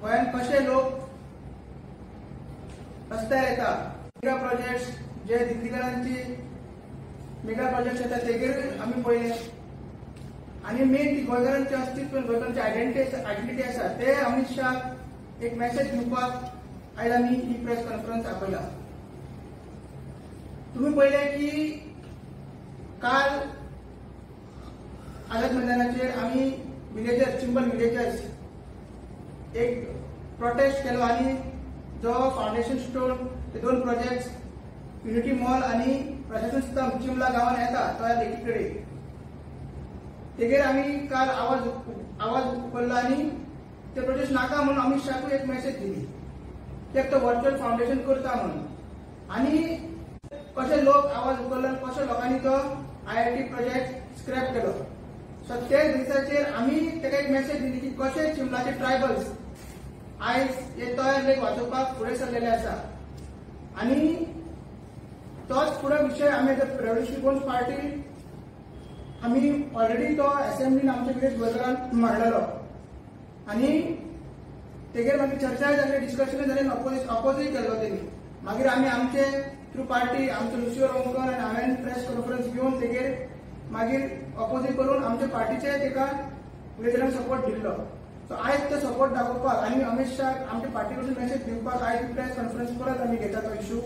गोंयांत कशे लोक रस्त्यार येता, मेगा प्रोजेक्ट्स जे दिल्लीकरांची मेगा प्रोजेक्ट्स येता तेगेर आमी पळयले आनी मेन ती गोंयकारांचे अस्तित्व, गोंयकारांची आयडेंटिटी आसा ते अमित शाह एक मॅसेज दिवपाक आयज आमी ही प्रेस कॉन्फरन्स आपयला. तुम्ही पळयले की काल आझाद मैदानाचेर आमी विलेजर्स, चिंबल विलेजर्स एक प्रोटेस्ट केलो आनी जो फावंडेशन स्टोन ते दोन प्रोजेक्ट्स युनिटी मॉल आनी प्रशासन स्तंभ चिंबला गांवान येता तो लेकी कडेन तेगेर आमी काल आवाज उखल्लो आनी ते प्रोजेक्ट नाका म्हणून अमित शाहकूय एक मॅसेज दिली की एक तो व्हर्च्युअल फावंडेशन करता म्हणून. आनी कशे लोक आवाज उखल्लो आनी कशे लोकांनी तो IIT project scrap केलो. सो ते दिसाचेर आमी ताका एक मॅसेज दिली की कशे चिंबलाचे ट्रायबल्स आयज हे तयार लेक वाचोवपाक फुडें सरलेले आसा. आनी तोच फुडें विशय आमी रेव्होल्युशनरी गोंस पार्टी आमी ऑलरेडी तो असेंब्लीन आमच्या विलेज गोंयकारान मांडलेलो आनी तेगेर मागीर चर्चाय जाली, डिस्कशनूय जालें, अपोजूय केल्लो तेणी. मागीर आमी आमचे थ्रू पार्टी आमचो लुसियो रोंकर आनी हांवें प्रेस कॉन्फरन्स घेवन तेगेर मागीर अपोजूय करून आमच्या पार्टीचे तेका विलेजरांक सपोर्ट दिल्लो. सो आयज तो सपोर्ट दाखोवपाक आनी अमित शाह आमच्या पार्टी कडसून मॅसेज दिवपाक आयज प्रेस कॉन्फरन्स परत आमी घेता तो इशू.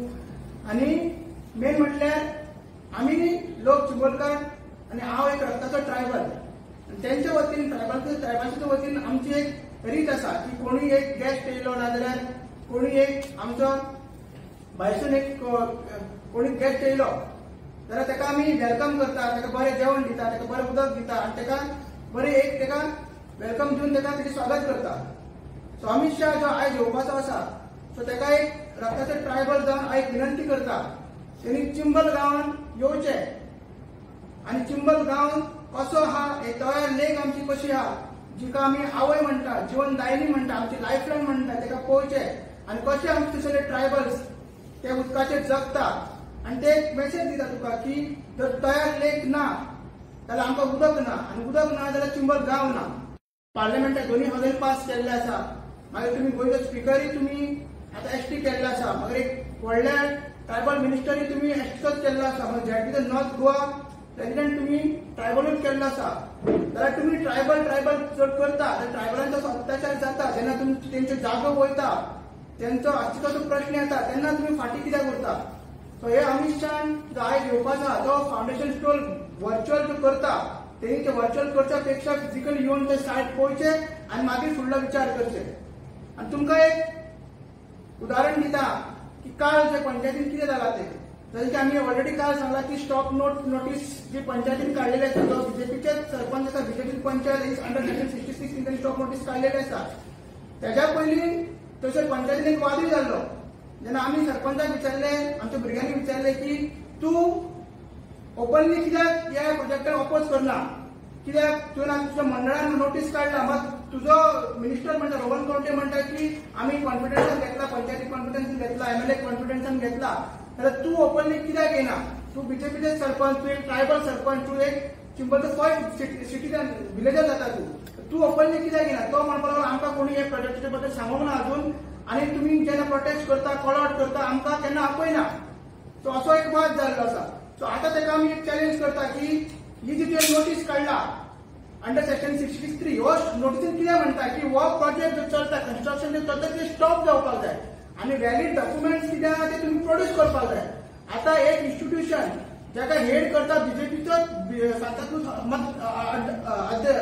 आनी मेन म्हटल्यार आमी लोक चिंबलकार आनी हांव एक रक्ताचो ट्रायबल, तेंच्या वतीन ट्रायबल्साच्या वतीन आमची एक रीत आसा की कोणी एक गेस्ट येयलो ना जाल्यार कोणी एक आमचो भायसून एक कोणी गेस्ट येयलो जाल्यार ताका आमी welcome करता, ताका बरें जेवण दिता, ताका बरें उदक दिता आनी ताका बरें एक ताका welcome दिवन ताका तेजें स्वागत करता. सो अमित शाह जो आयज येवपाचो आसा सो ताका एक रक्ताचो ट्रायबल जावन आयज विनंती करता तेणी चिंबल गांवान येवचें आनी चिंबल गांव कसो आहा, हे तयार लेक आमची कशी आहा जिका आमी आवय म्हणटा, जिवन दायनी म्हणटा, आमची लायफलायन म्हणटा, ताका पळोवचें आनी कशे आमचे सगळे ट्रायबल्स ते उदकाचेर जगता आनी ते एक मॅसेज दिता तुका की जर तयार लेक ना जाल्यार आमकां उदक ना आनी उदक ना जाल्यार चिंबल गांव ना. पार्लमेंटाक दोनूय हाउसान पास केल्ले आसा, मागीर तुमी गोंयचो स्पिकरूय तुमी आतां एसटी केल्लो आसा, मागीर एक व्हडले ट्रायबल मिनिस्टरूय तुमी एसटीचोच केल्लो आसा, मागीर झेडपीचो नॉर्थ गोवा प्रेसिडेंट तुमी ट्रायबलूच केल्लो आसा. जाल्यार तुमी ट्रायबल चड करता जाल्यार ट्रायबलांचो अत्याचार जाता जेन्ना तुमी तेंच्यो जागो वयता, तेंचो अस्तित्वाचो प्रश्न येता तेन्ना तुमी फाटीं कित्याक उरता. सो हे अमित शाहन जो आयज येवपाचो आसा तो फावंडेशन स्टोन व्हर्च्युअल जो करता तेणी ते व्हर्च्युअल करच्या पेक्षा फिजिकली येवन ते सायट पळोवचे आनी मागीर फुडलो विचार करचे. आनी तुमकां एक उदाहरण दिता की काल जे पंचायतीन कितें जालां तें, जशें की आमी ऑलरेडी काल सांगला की स्टॉप नोटीस जी पंचायतीन काडलेली आसा, जो बीजेपीचे सरपंच आसा, BJP panchayat is under section 66 तांणी स्टॉप नोटीस काडलेली आसा. तेज्या पयलीं थंयसर पंचायतीन एक वादूय जाल्लो जेन्ना आमी सरपंचाक विचारले, आमच्या भुरग्यांनी विचारले की तूं ओपनली कित्याक ह्या प्रोजेक्टाक अपोज करना, कित्याक तुवें तुज्या मंडळान नोटीस काडला, मात तुजो मिनिस्टर म्हणटा रोहन खंवटे म्हणटा की आमी कॉन्फिडन्सान घेतला, पंचायती कॉन्फिडन्सान घेतला, एमएलए कॉन्फिडन्सान घेतला, जाल्यार तूं ओपनली कित्याक येना? तूं बीजेपीचे सरपंच, तूं एक ट्रायबल सरपंच, तूं एक चिंबलचो फर्स्ट सिटीजन विलेजर जाता, तूं ओपनली कित्याक येना? तो म्हणपाक लागलो आमकां कोणी हे प्रोजेक्टाच्या बद्दल सांगूंक ना अजून आनी तुमी जेन्ना प्रोटेस्ट करता, कॉल आउट करता, आमकां केन्ना आपयना. सो असो एक वाद जाल्लो आसा. सो आतां ताका आमी एक चॅलेंज करता की ही जी तुवें नोटीस काडला अंडर सेक्शन 63 हो नोटीसीन कितें म्हणटा की हो प्रोजेक्ट जो चलता, कन्स्ट्रक्शन जे चलता ते स्टॉप जावपाक जाय आनी व्हॅलीड डॉक्युमेंट्स कितें आहा ते तुमी प्रोड्यूस करपाक जाय. आतां एक इन्स्टिट्यूशन जाका हेड करता बीजेपीचो सांताक्रूज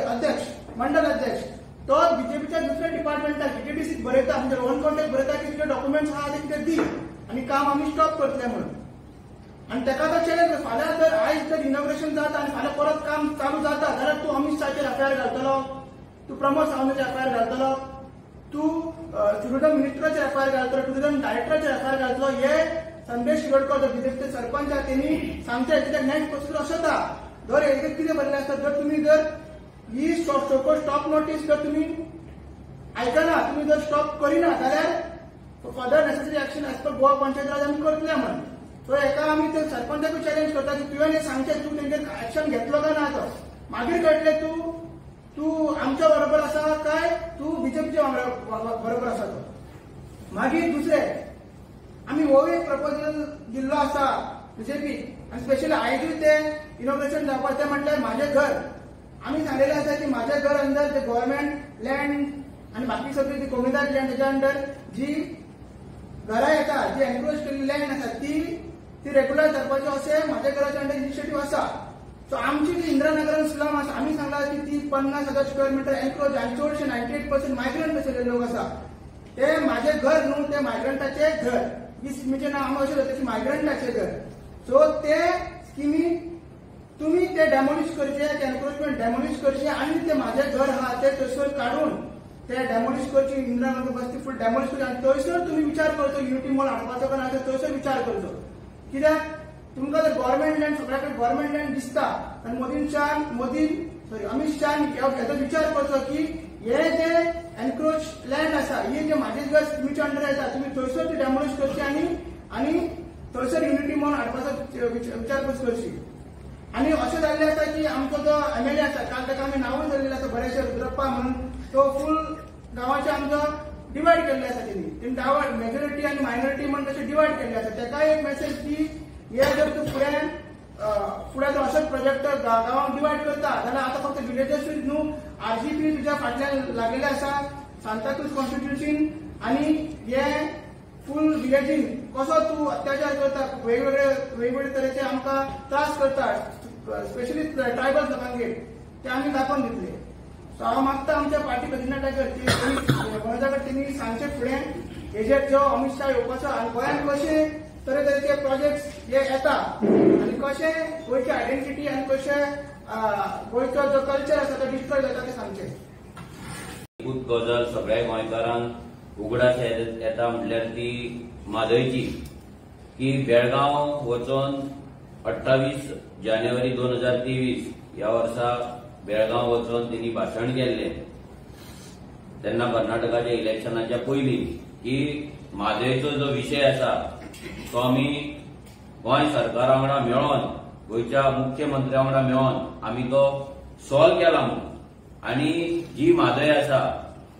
अध्यक्ष, मंडल अध्यक्ष, तो बीजेपीच्या दुसऱ्या डिपार्टमेंटाक डीटीडीसीक बरयता, म्हणजे रोहन खंवटेक बरयता की तुजे डॉक्युमेंट्स आहा ते कितें दी आनी काम आमी स्टॉप करतले म्हणून. आनी ताका तो चॅलेंज, फाल्यां जर आयज जर इनॉग्रेशन जाता आनी फाल्यां परत काम चालू जाता जाल्यार तूं अमित शाहचेर एफआयआर घालतलो, तूं प्रमोद सावंताचेर एफआयआर घालतलो, तूं टुरिझम मिनिस्टराचेर एफआयआर घालतलो, टुरिझम डायरेक्टराचेर एफआयआर घालतलो. हे संदेश शिरोडकर जो बीजेपीचे सरपंच आहा तेणी सांगचे, कित्याक नेक्स्ट प्रोसिजर अशें जाता. जर हेजेर कितें बरयलें आसता, जर तुमी जर ही स्टॉप नोटीस जर तुमी आयकना, तुमी जर स्टॉप करिना जाल्यार further necessary action as per Goa Panchayat Raj आमी करतले म्हण. सो हेका आमी ते सरपंचाकूय चॅलेंज करता की तुवें हें सांगचें, तूं तेंचेर एक्शन घेतलो काय ना तो मागीर कळटलें तूं तूं आमच्या बरोबर आसा काय तूं बीजेपीच्या वांगडा बरोबर आसा तो. मागीर दुसरें आमी हो एक प्रपोजल दिल्लो आसा बीजेपी आनी स्पेशली आयजूय ते इनॉग्रेशन जावपाचें तें म्हटल्यार म्हाजें घर. आमी सांगलेलें आसा की म्हाजें घर अंडर ते गव्हर्मेंट लँड आनी बाकी सगळी ती कोमुनिदाद लँड तेच्या अंडर जी घरां येता जी एनक्रोच केल्ली लँड आसा ती रेग्युलर करपाची अशें म्हाज्या घराच्या अंडर इनिशिएटीव आसा. सो आमची जी इंदिरानगरान स्लम आसा आमी सांगला की ती 50,000 स्क्वेअर मिटर एनक्रोच आनी चडशे 98% मायग्रंट आशिल्ले लोक आसा. ते म्हाजें घर न्हू, ते मायग्रंटाचें घर. ही स्किमीचें नांव आमी अशें जाता की मायग्रंटाचें घर. सो ते स्किमी तुमी ते डेमोलिश करचे, ते एनक्रोचमेंट डेमोलिश करचे आनी ते म्हाजें घर आहा ते थंयसर काडून ते डेमोलिश करचे. इंदिरानगर बस्ती फूल डेमोलिश करची आनी थंयसर तुमी विचार करचो युनिटी मॉल हाडपाचो काय ना थंयसर विचार करचो. कित्याक तुमकां जर गव्हर्मेंट लँड सगळ्या कडेन गव्हर्मेंट लँड दिसता आनी अमित शाहन हेजो विचार करचो की हे जे एनक्रोच लँड आसा हे जे म्हाजें घर स्किमीच्या अंडर येता तुमी थंयसर ती डेमोलिश करची आनी थंयसर युनिटी मॉल हाडपाचो विचार करची. आनी अशें जाल्लें आसा की आमचो जो एमएलए आसा काल ताका आमी नांवूय धरलेलें आसा बरेचशे रुद्रप्पा म्हणून, तो फूल गांवाचे आमचो डिवायड केल्ले आसा. तेणी डावट मेजॉरिटी आनी मायनॉरिटी म्हण तशें डिवायड केल्ले आसा. ताकाय एक मेसेज की हे जर तूं फुडें फुडें जर अशेंच प्रोजेक्ट गांवांक डिवायड करता जाल्यार आतां फक्त विलेजर्सूच न्हू आरजीपी तुज्या फाटल्यान लागलेले आसा, सांताक्रूज कॉन्स्टिट्युन्सीन आनी हे फूल विलेजीन कसो तूं अत्याचार करता, वेगवेगळे वेगवेगळे तरेचे आमकां त्रास करता स्पेशली ट्रायबल लोकांगेर, ते आमी दाखोवन दितले. सो हांव मागता आमच्या पार्टी प्रेसिडेंटा कडेन मनोजा कडेन तेणी सांगचे फुडें हेजेर जो अमित शाह येवपाचो आनी गोंयांत कशे तरेतरेचे प्रोजेक्ट्स हे येता आनी कशे गोंयची आयडेंटिटी आनी कशे गोंयचो जो कल्चर आसा तो डिस्ट्रॉय जाता ते सांगचे. एकूच गजाल सगळ्या गोंयकारांक उगडास येता म्हटल्यार ती म्हादयची, की बेळगांव वचोन 28 जानेवारी 2023 ह्या वर्सा बेळगांव वचोन तेणी भाशण केल्लें तेन्ना कर्नाटकाच्या इलेक्शनाच्या पयलीं की म्हादयचो जो विशय आसा तो आमी गोंय सरकारा वांगडा मेळोन गोंयच्या मुख्यमंत्र्या वांगडा मेळोन आमी तो सॉल्व केला म्हणून. आनी जी म्हादय आसा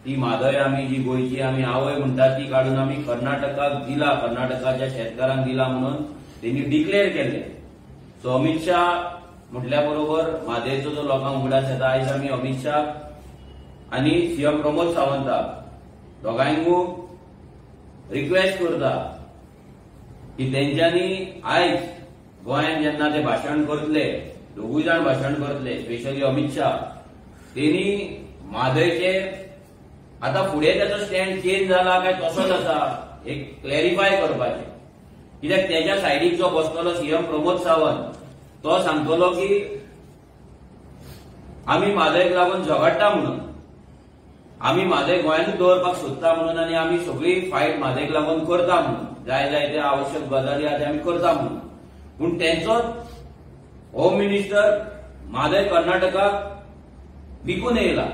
ती म्हादय आमी जी गोंयची आमी आवय म्हणटा ती काडून आमी कर्नाटकाक दिला, कर्नाटकाच्या शेतकारांक दिला म्हणून तेणी डिक्लेअर केल्लें. सो अमित शाह म्हटल्या बरोबर म्हादयचो जो लोकांक उगडास येता, आयज आमी अमित शाह आनी सीएम प्रमोद सावंताक दोगांयकूय रिक्वेस्ट करता की तेंच्यांनी आयज गोंयांत जेन्ना ते भाशण करतले, दोगूय जाण भाशण करतले, स्पेशली अमित शाह, तेणी म्हादयचेर आतां फुडें ताचो स्टँड चेंज जाला काय तसोच आसा एक क्लॅरिफाय करपाचें. कित्याक तेच्या सायडीक जो बसतलो सीएम प्रमोद सावंत तो सांगतलो की आमी म्हादयक लागून झगडटा म्हणून, आमी म्हादय गोंयांतूच दवरपाक सोदता म्हणून आनी आमी सगळी फायट म्हादयक लागून करता म्हणून, जाय जाय ते आवश्यक गजाली आहा ते आमी करता म्हणून. पूण तेंचोच होम मिनिस्टर म्हादय कर्नाटकाक विकून येयला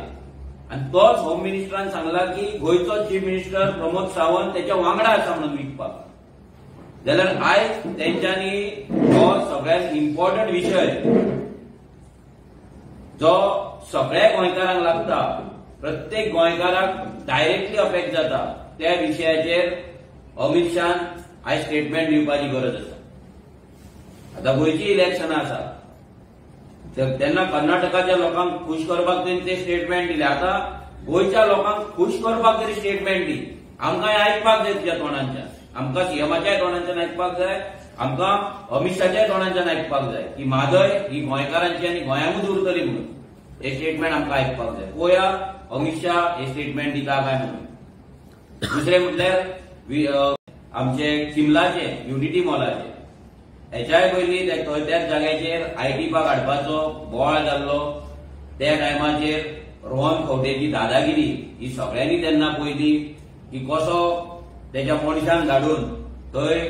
आनी तोच होम मिनिस्टरान सांगला की गोंयचो चीफ मिनिस्टर प्रमोद सावंत तेच्या वांगडा आसा म्हणून विकपाक. जाल्यार आयज तेंच्यांनी हो सगळ्यात इम्पॉर्टंट विशय जो सगळ्या गोंयकारांक लागता, प्रत्येक गोंयकाराक डायरेक्टली अफेक्ट जाता, त्या विशयाचेर अमित शाहन आयज स्टेटमेंट दिवपाची गरज आसा. आतां गोंयची इलेक्शनां आसा तेन्ना कर्नाटकाच्या लोकांक खूश करपाक तेणी ते स्टेटमेंट दिले, आतां गोंयच्या लोकांक खूश करपाक तरी स्टेटमेंट दी. आमकां आयकपाक जाय तुज्या तोंडांच्यान, आमकां सीएमाच्याय तोंडांच्यान आयकपाक जाय, आमकां अमित शाहच्याय तोंडांच्यान आयकपाक जाय की म्हादय ही गोंयकारांची आनी गोंयांकूच उरतली म्हणून हे स्टेटमेंट आमकां आयकपाक जाय. पळोवया अमित शाह हे स्टेटमेंट दिता काय म्हणून. दुसरें म्हटल्यार आमचे चिमलाचे युनिटी मॉलाचे हेच्याय पयलीं त्याच जाग्याचेर IT park हाडपाचो बोवाळ जाल्लो, त्या टायमाचेर रोहन खंवटेची दादागिरी ही सगळ्यांनी तेन्ना पळयली की कसो तेच्या मनशांक धाडून थंय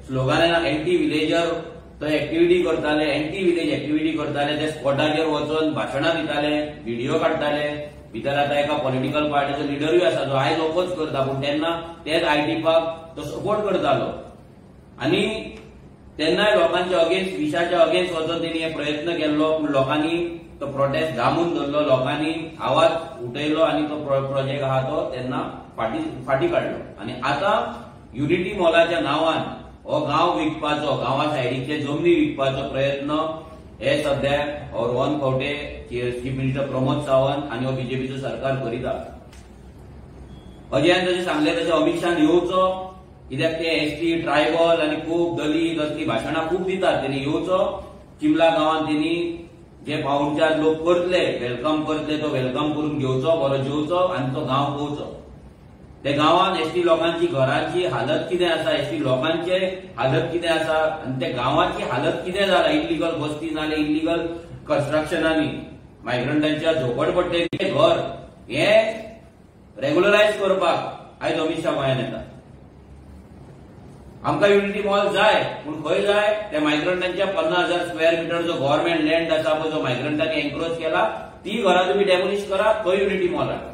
स्लोगनान एंटी विलेजर थंय एक्टिविटी करताले, एंटी विलेज एक्टिविटी करताले, त्या स्पॉटाचेर वचून भाशणां दिताले, व्हिडिओ काडटाले. भितर आतां एका पॉलिटिकल पार्टीचो लिडरूय आसा जो आयज ओपोज करता, पूण तेन्ना तेच IT park तो सपोर्ट करतालो आनी तेन्नाय लोकांच्या अगेन्स्ट, विशाच्या अगेन्स्ट वचून तेणी हे प्रयत्न केल्लो, पूण लोकांनी तो प्रोटेस्ट दामून धरलो, लोकांनी आवाज उठयलो आनी तो प्रोजेक्ट आहा तो तेन्ना फाटी काडलो. आनी आतां युनिटी मॉलाच्या नांवान हो गांव विकपाचो, गांवा सायडीचे जमनी विकपाचो प्रयत्न हे सध्या हो रोहन खंवटे, चीफ मिनिस्टर प्रमोद सावंत आनी हो बीजेपीचो सरकार करीता. अजयान जशें सांगलें तशें अमित शान येवचो, कित्याक ते एसटी ट्रायबल आनी खूब दलीत असली भाशणां खूब दितात. तेणी येवचो चिमला गांवांत, तेणी जे पावणचार लोक करतले welcome करतले तो welcome करून घेवचो, बरो जेवचो आनी तो गांव पळोवचो. ते गांवांत एसटी लोकांची घरांची हालत कितें आसा, एसटी लोकांचे हालत कितें आसा आनी त्या गांवाची हालत कितें जाला, इल्लिगल बस्ती नाल्यार इल्लिगल कन्स्ट्रक्शनांनी मायग्रंटांच्या झोपडपट्टेचें घर हे रेग्युलरायज करपाक आयज अमित शाह गोंयांत येता. आमकां युनिटी मॉल जाय, पूण खंय जाय? त्या मायग्रंटांच्या 50,000 स्क्वेअर मिटर जो गव्हर्नमेंट लँड आसा पळय, जो मायग्रंटांनी एन्क्रोच केला, ती घरां तुमी डेमोलिश करा, थंय युनिटी मॉल हाडा.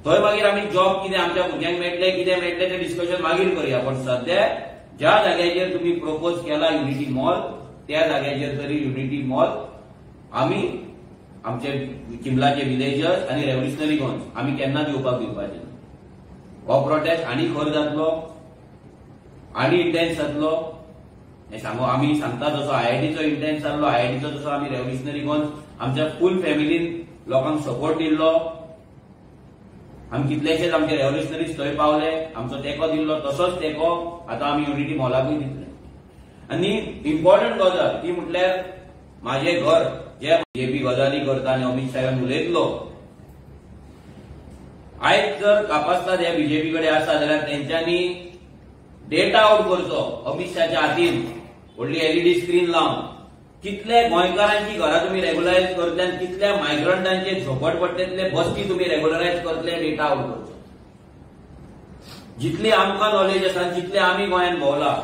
थंय मागीर आमी जॉब कितें आमच्या भुरग्यांक मेळटले, कितें मेळटलें तें डिस्कशन मागीर करुया. पण सध्या ज्या जाग्याचेर तुमी प्रपोज केला युनिटी मॉल, त्या जाग्याचेर तरी युनिटी मॉल आमी आमचे चिंबलाचे विलेजर्स आनी रेव्होल्युशनरी गोंस आमी केन्ना दिवपाक दिवपाचे ना. हो प्रोटेस्ट आनी खर जातलो आनी इंटेन्स जातलो हें सांगू आमी सांगता. जसो आयआयटीचो इंटेन्स जाल्लो, आयआयटीचो जसो आमी रेव्होल्युशनरी गोंस आमच्या फूल फॅमिलीन लोकांक सपोर्ट दिल्लो, आमी कितलेशेच आमचे रेव्होल्युशनरीज थंय पावले, आमचो तेंको दिल्लो, तसोच तेंको आतां आमी युनिटी मॉलाकूय दितले. आनी इम्पॉर्टंट गजाल ती म्हटल्यार म्हाजें घर जे बीजेपी गजाली करता आनी अमित शाहान उलयतलो, आयज जर कापास्ताद हे बीजेपी कडेन आसा जाल्यार तेंच्यांनी डेटा आउट करचो अमित शाहच्या हातीन, व्हडली एलईडी स्क्रीन लावन कितले गोंयकारांची घरां तुमी रेग्युलरायज करतले आनी कितल्या मायग्रंटांचे झोपडपट्टेंतले बस्ती तुमी रेग्युलरायज करतले, डेटा आउट करचो. जितली आमकां नॉलेज आसा, जितले आमी गोंयांत भोंवला,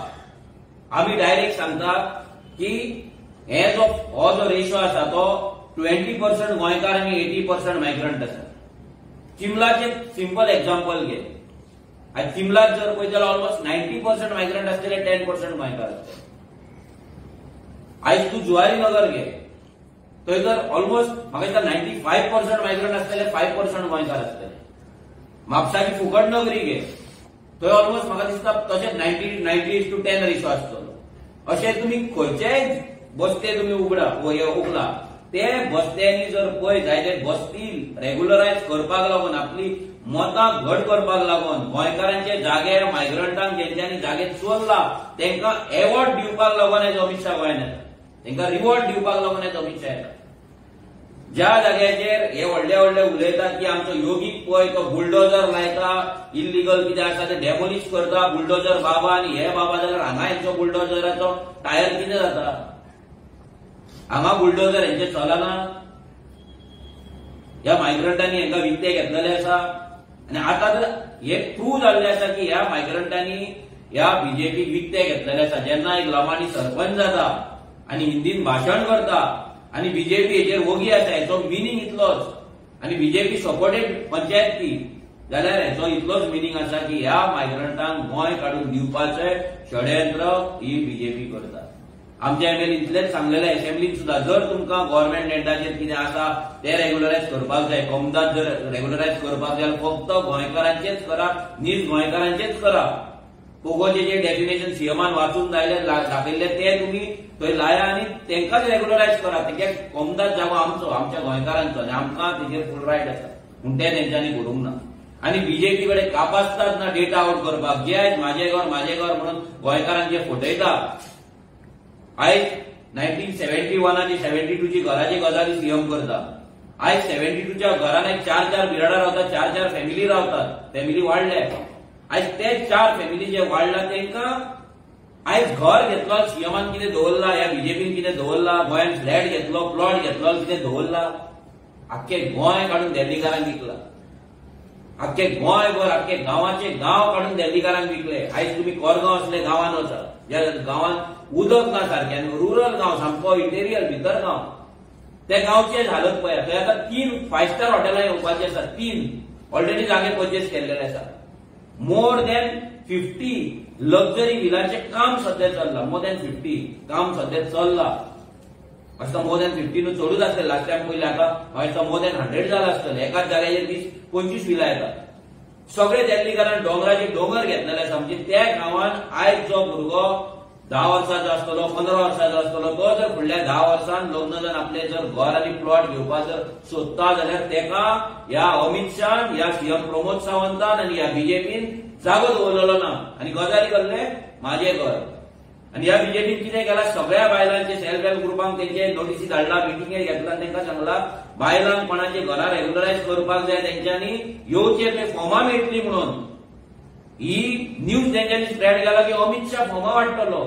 आमी डायरेक्ट सांगता की हे जो हो जो रेशो आसा तो 20% गोंयकार आनी 80% मायग्रंट आसा. चिमलाचें सिंपल एक्झाम्पल घे, आनी चिमलाक जर पळयत जाल्यार ऑलमोस्ट 90% मायग्रंट आसतले, 10% गोंयकार आसतले. आयज तूं जुवारी नगर घे, थंय तर ऑलमोस्ट म्हाका दिसता 95% मायग्रंट आसतले, 5% गोंयकार आसतले. म्हापसाची फुकट नगरी घे, थंय ऑलमोस्ट म्हाका दिसता तशेंच 90:10 रेशो आसतलो. अशें तुमी खंयचेय बस्ते तुमी उगडा, ते बस्त्यांनी जर पळय जायते बस्ती रेग्युलरायज करपाक लागून, आपली मतां घट करपाक लागून गोंयकारांचे जागे मायग्रंटांक जेंच्यांनी जागे चोरला तांकां एवॉर्ड दिवपाक लागून आयज अमित शाह गोंयांत येता, तांकां रिवॉर्ड दिवपाक लागून आयज अमित शाह येता. ज्या जाग्याचेर हे व्हडले व्हडले उलयतात की आमचो योगीक पळय तो बुलडोजर लायता, इल्लिगल कितें आसा तें डेमोलिश करता, बुलडोजर बाबा आनी हे बाबा, जाल्यार हांगा हेंचो बुलडोजराचो टायर कितें जाता? हांगा बुलडोजर हेंचे चलना, ह्या मायग्रंटांनी हेंकां विकते घेतलेले आसा. आनी आतां तर हे प्रूव जाल्लें आसा की ह्या मायग्रंटांनी ह्या बीजेपीक विकते घेतलेले आसा. जेन्ना एक लमाणी सरपंच जाता आनी हिंदीन भाशण करता आनी बीजेपी हेचेर वोगी आसा, हेचो मिनींग इतलोच, आनी बीजेपी सपोर्टेड पंचायत ती, जाल्यार हेचो इतलोच मिनींग आसा की ह्या मायग्रंटांक गोंय काडून दिवपाचें षडयंत्र ही बीजेपी करता. आमच्या एमएलए इतलेंच सांगलेलें असेंब्लीन सुद्दां, जर तुमकां गव्हर्मेंट लँडाचेर कितें आसा तें रेग्युलरायज करपाक जाय, कोमदाद जर रेग्युलरायज करपाक जाय फक्त गोंयकारांचेच करा, नीज गोंयकारांचेच करा. पोगोचे जे डेफिनेशन सीएमान वाचून दाखयल्लें तें तुमी थंय लाया आनी तांकांच रेग्युलरायज करा. कित्याक कोमदाद जागो आमचो, आमच्या गोंयकारांचो, आनी आमकां तेजेर फूल रायट आसा, पूण तें तेंच्यांनी करूंक ना. आनी बीजेपी कडेन कापास्ताद ना डेटा आउट करपाक, जे आयज म्हाजें घर म्हाजें घर म्हणून गोंयकारांक जे फटयता. आयज 1971 72ची घराची गजाली सीएम करता. आयज 72च्या घरान आयज 4-4 बिराडां रावतात, 4-4 फॅमिली रावतात, फॅमिली वाडल्या. आयज ते 4 फॅमिली जे वाडला तांकां आयज घर घेतलो सीएमान कितें दवरला, ह्या बीजेपीन कितें दवरला, गोंयान फ्लॅट घेतलो, प्लॉट घेतलो, कितें दवरला, आख्खे गोंय काडून दिल्लीकारांक विकला, आख्खे गोंयभर आख्खे गांवाचे गांव काडून दिल्लीकारांक विकले. आयज तुमी कोरगांव असले गांवांत वचा, ज्या गांवांत उदक ना सारकें, आनी रुरल गांव सामको इंटेरियर भितर गांव, त्या गांवचे हालत पळया. थंय आतां 3 5 स्टार हॉटेलां येवपाची आसा, 3 ऑलरेडी जागे परचेस केल्लेले आसा. मोर दॅन 50 लक्झरी विलाचें काम सध्या चल्लां, मोर दॅन 50 काम सध्या चल्लां. असो मोर दॅन 15 चडूच आसतले. लास्ट टायम पयले आतां हांवें मोर दॅन 100 जाला आसतले. एकाच जाग्याचेर 20-25 विला येता. सगळे देल्लीकारान दोंगराचे दोंगर घेतलेले आसा. म्हणजे त्या गांवान आयज जो भुरगो 10 वर्सांचो आसतलो, 15 वर्सांचो आसतलो, तो जर फुडल्या 10 वर्सान लग्न जावन आपले जर घर आनी प्लॉट घेवपाक जर सोदता जाल्यार तेका ह्या अमित शान, ह्या सीएम प्रमोद सावंतान आनी ह्या बीजेपीन जागो दवरलेलो ना. आनी गजाली करले माझे घर. आनी ह्या बीजेपीन कितें केलां, सगळ्या बायलांचे सेल्फ हेल्प ग्रुपांक तेंचे नोटीसी धाडला, मिटिंगे घेतला, तांकां सांगला बायलांक कोणाचे घरां रेग्युलरायज करपाक जाय तेंच्यांनी येवचे ते फॉर्मां मेळटली म्हणून. ही न्यूज तेंच्यांनी स्प्रेड केला की अमित शाह फॉर्मां वाडटलो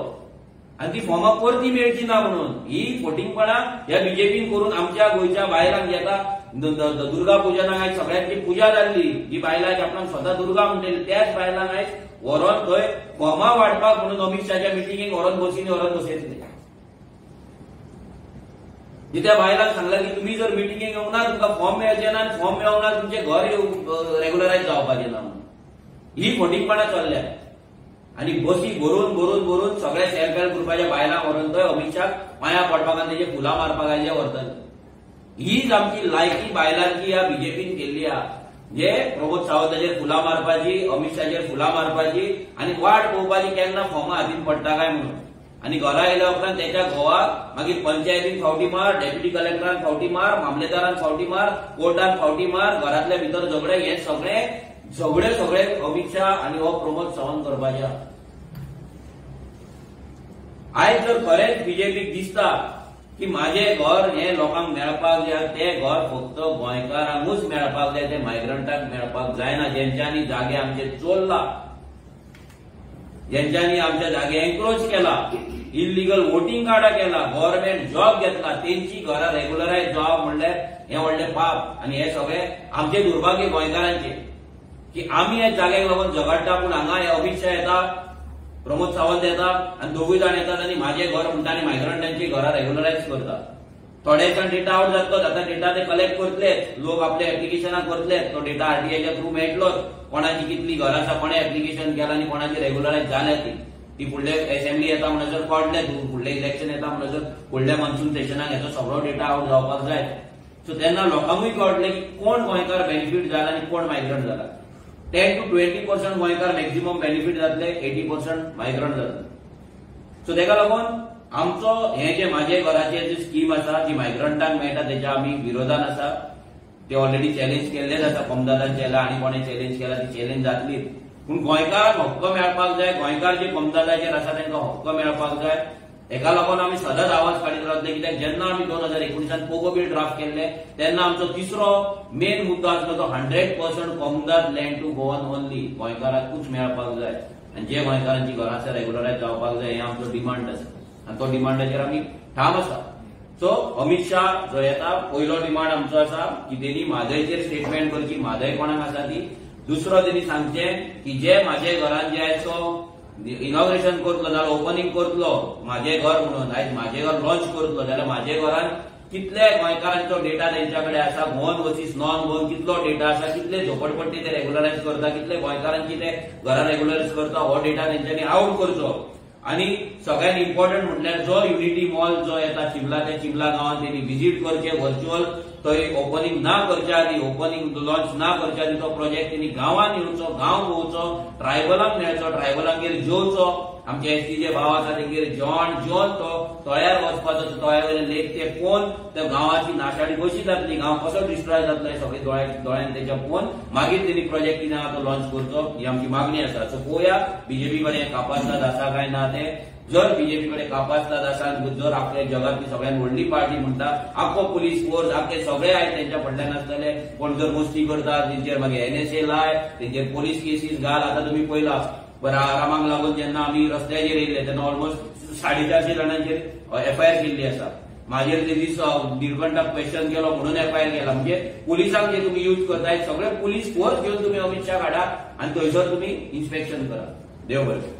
आनी ती फॉर्मां परती मेळची ना म्हणून. ही फोटिंगपणां ह्या बीजेपीन करून आमच्या गोंयच्या बायलांक येता दुर्गा पुजनाक आयज सगळ्यांची पुजा जाल्ली, जी बायलां आपणाक स्वता दुर्गा म्हणटली त्याच बायलांक आयज व्हरोन थंय फॉर्मां वाडपाक म्हणून अमित शाहच्या मिटिंगेक व्हरोन बसींनी व्हरोन बसयतले. त्या बायलांक सांगला की तुमी जर मिटिंगेक येवंक ना तुमकां फॉर्म मेळचें ना आनी फॉर्म मेळोंक ना तुमचें घर रेग्युलरायज जावपाचें ना म्हणून. ही फोटिंगपणां चल्ल्या. आनी बसी भरून भरून भरून सगळ्या सेल्फ हेल्प ग्रुपाच्या बायलांक व्हरून थंय अमित शाह पांयां पडपाक आनी तेजे फुलां मारपाक आयजे व्हरतले. हीच आमची लायकी बायलांची ह्या बीजेपीन केल्ली आहा. जे प्रमोद सावंताचेर फुलां मारपाची, अमित शाहचेर फुलां मारपाची आनी वाट पळोवपाची केन्ना फॉर्मां हातीन पडटा काय म्हणून. आनी घरा येयल्या उपरांत तेच्या घोवाक मागीर पंचायतीन फावटी मार, डेप्युटी कलेक्टरान फावटी मार, मामलेदारान फावटी मार, कोर्टान फावटी मार, घरांतल्या भितर झगडे, हे सगळे झगडे सगळे अमित शाह आनी हो प्रमोद सावंत करपाचे. आयज जर खरेंच बीजेपीक दिसता की माझे घर हे लोकांक मेळपाक जाय, ते घर फक्त गोंयकारांकूच मेळपाक जाय, ते मायग्रंटांक मेळपाक जायना, जेंच्यांनी जागे आमचे चोरला, जेंच्यांनी आमच्या जागे एन्क्रोच केला, इल्लिगल वोटींग कार्डां केला, गव्हर्नमेंट जॉब घेतला, तेंची घरां रेग्युलरायज जावप म्हणल्यार हे व्हडलें पाप. आनी हे सगळे आमचे दुर्भाग्य गोंयकारांचे की आमी ह्या जाग्याक लागून झगडटा, पूण हांगा हे अमित शाह येता, प्रमोद सावंत येता आनी दोगूय जाण येतात आनी माझे घर म्हणटा आनी मायग्रंटांची घरां रेग्युलरायज करता. थोडे दिसान डेटा आवट जातलो, आतां डेटा ते कलेक्ट करतलेच, लोक आपले एप्लिकेशनां करतलेच, तो डेटा आरटीआयच्या थ्रू मेळटलोच, कोणाची कितली घरां आसा, कोणें एप्लिकेशन केलां आनी कोणाची रेग्युलरायज जाल्या ती ती फुडले असेंब्ली येता म्हणसर कळटलें, फुडलें इलेक्शन येता म्हणसर फुडल्या मॉन्सून सेशनाक हेचो सगळो डेटा आवट जावपाक जाय. सो तेन्ना लोकांकूय कळटलें की कोण गोंयकार बेनिफीट जाला आनी कोण मायग्रंट जाला. 10 to 20% गोंयकार मॅक्झिमम बेनिफीट जातले, 80% मायग्रंट जातले. सो तेका लागून आमचो हे जे माझे घराचे जे स्कीम आसा जी मायग्रंटांक मेळटा तेच्या आमी विरोधान आसा. ते ऑलरेडी चॅलेंज केल्लेच आसा, कोमदादान केला आनी कोणें चॅलेंज केला ती चॅलेंज जातली. पूण गोंयकारांक हक्क मेळपाक जाय, गोंयकार जे कोमदादाचेर आसा तांकां हक्क मेळपाक जाय. हेका लागून आमी सदांच आवाज काडीत रावतले. कित्याक जेन्ना आमी 2019 पोगो बील ड्राफ्ट केल्ले तेन्ना आमचो तिसरो मेन मुद्दो आसलो तो 100% comunidade land to Goan only, गोंयकारांकूच मेळपाक जाय आनी जे गोंयकारांची घरां आसा रेग्युलरायज जावपाक जाय, हें आमचो डिमांड आसा आनी तो डिमांडाचेर आमी ठाम आसा. सो अमित शाह जो येता पयलो डिमांड आमचो आसा की तेणी म्हादयचेर स्टेटमेंट करची, म्हादय कोणाक आसा ती. दुसरो तेणी सांगचें की जे म्हाजे घरान जे आयज तो इनॉग्रेशन करतलो जाल्यार ओपनिंग करतलो म्हाजे घर म्हणून, आयज म्हाजे घर लॉन्च करतलो जाल्यार म्हाजे घरान कितले गोंयकारांचो डेटा तेंच्या कडेन आसा, गोवन वर्सीस नॉन गोवन कितलो डेटा आसा, कितले झोपडपट्टी ते रेग्युलरायज करता, कितले गोंयकारांची ते घरां रेग्युलरायज करता, हो डेटा तेंच्यांनी आवट करचो. आनी सगळ्यात इम्पॉर्टंट म्हटल्यार जो युनिटी मॉल जो येता चिमला, त्या चिमला गांवांत तेणी विजीट करचे व्हर्च्युअल, थंय ओपनिंग ना करच्या आदी, ओपनिंग लॉन्च ना करच्या आदी तो प्रोजेक्ट तेणी गांवांत येवचो, गांव पळोवचो, ट्रायबलांक मेळचो, ट्रायबलांगेर जेवचो, आमचे एसटीचे भाव आसा तेंगेर जेवण जेवन तो तळ्यार वचपाचो, तळ्या वयले लेक ते पळोवन त्या गांवाची नाशाडी कशी जातली, गांव कसो डिस्ट्रॉय जातलो हें सगळें दोळ्यान तेच्या पळोवन मागीर तेणी प्रोजेक्ट कितें आहा तो लॉन्च करचो, ही आमची मागणी आसा. सो पळोवया बीजेपी कडेन कापास्ताद आसा काय ना ते. जर बीजेपी कडेन कापास्ताद आसा, जर आपल्या जगातली सगळ्यात व्हडली पार्टी म्हणटा, आख्खो पुलीस फोर्स आख्खे सगळे आयज तेंच्या फाटल्यान आसतले, कोण जर मस्ती करता तेंचेर मागीर एनएसए लाय, तेंचेर पोलीस केसीस घाल. आतां तुमी पळयला रामाक लागून जेन्ना आमी रस्त्याचेर येयले तेन्ना ऑलमोस्ट 450 जाणांचेर एफआयआर केल्ली आसा. मागीर ते दीस निळकंठाक क्वेश्चन केलो म्हणून एफआयआर केला. म्हणजे पुलिसांक जे तुमी यूज करताय सगळे पुलीस फोर्स घेवन तुमी अमित शाह हाडा आनी थंयसर तुमी इन्स्पेक्शन करा. देव बरें.